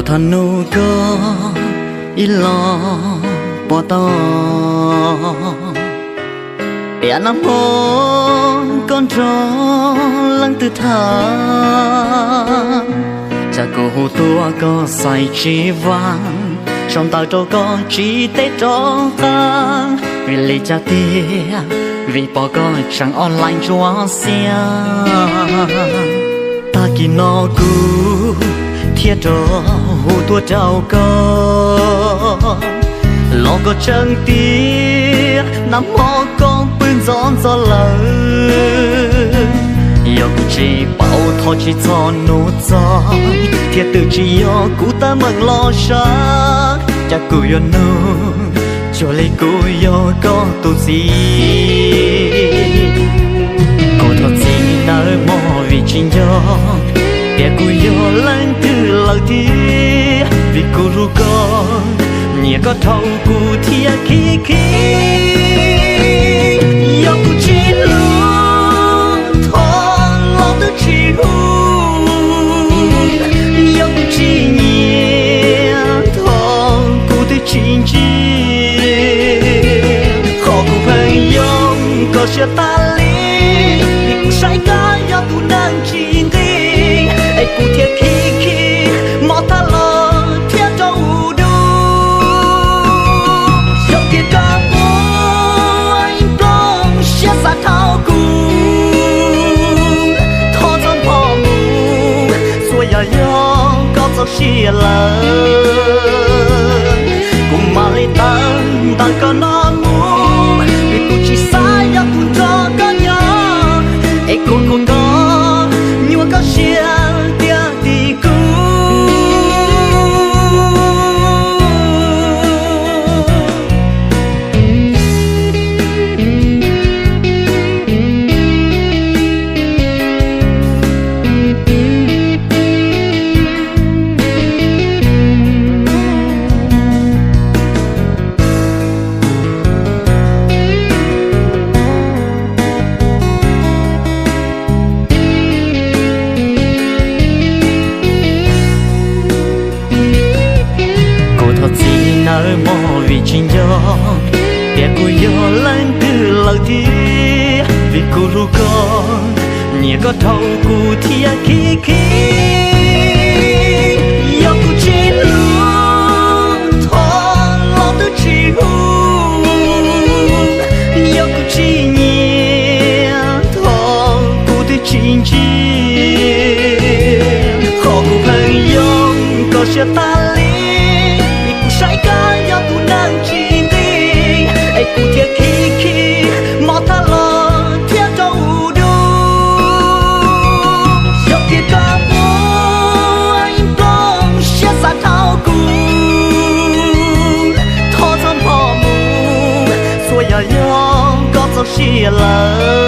Thaum nub koj ib los pov tau, tiam nag hmo koj nrog leej twg tham, cas kuv hu tuaj koj xaiv tsis vam, sau ntawv rau koj tsis teb rov qab, vim li cas tiag, vim pom koj tseem online ntsuab xiab. Tag kis no kuv thiaj rov hu tuaj rau koj, los koj tseeb tiag nag hmo koj pw ntxov ntxov lawm. Yog kuv tsis paub thov tsis txhob nug txog, thiab twb tsis yog kuv teeb meem los sav, cas kuv yuav nug, cuag li kuv yog koj tus txiv. Kuv thov txim nawb mog vim tsis nco tias kuv yog leej twg lawm thiab, vim kuv hlub koj, nyiam koj dhau kuv thiaj khib khib. Yog kuv tsis hlub, thov los twb tsis hu, yog kuv tsis nyiam, thov kuv twb tsis ntsia. Qhov kuv pheej yoo koj siab tas li, vim kuv saib koj yog tus neeg tsis nqis, es kuv thiaj khib khib mob thab los thiab rau dub. Yog tias koj muaj ib plooj siab xav dhau kuv, thov txhob npho mus, txhua yam yog koj txoj sia lawm. Kuv mam li tawm ntawm koj no mus, vim kuv tsis xav yog kuv nrog koj nyob, es kuv khuv koj nyuaj koj siab tiag tim kuv. Kuv thov txim nawb mog vim tsis nco tias kuv yog leej twg lawm thiab, vim kuv hlub koj, nyiam koj dhau kuv thiaj khib khib. Yog kuv tsis hlub, thov los twb tsis hu, yog kuv tsis nyiam, thov kuv twb tsis ntsia. Qhov kuv pheej yoo koj siab tas li, vim kuv saib koj yog tus neeg tsis nqis, es kuv thiaj khib khib mob thab los thiab rau dub. Yog tias koj muaj ib plooj siab xav dhau kuv, thov txhob npho mus, txhua yam yog koj txoj sia lawm.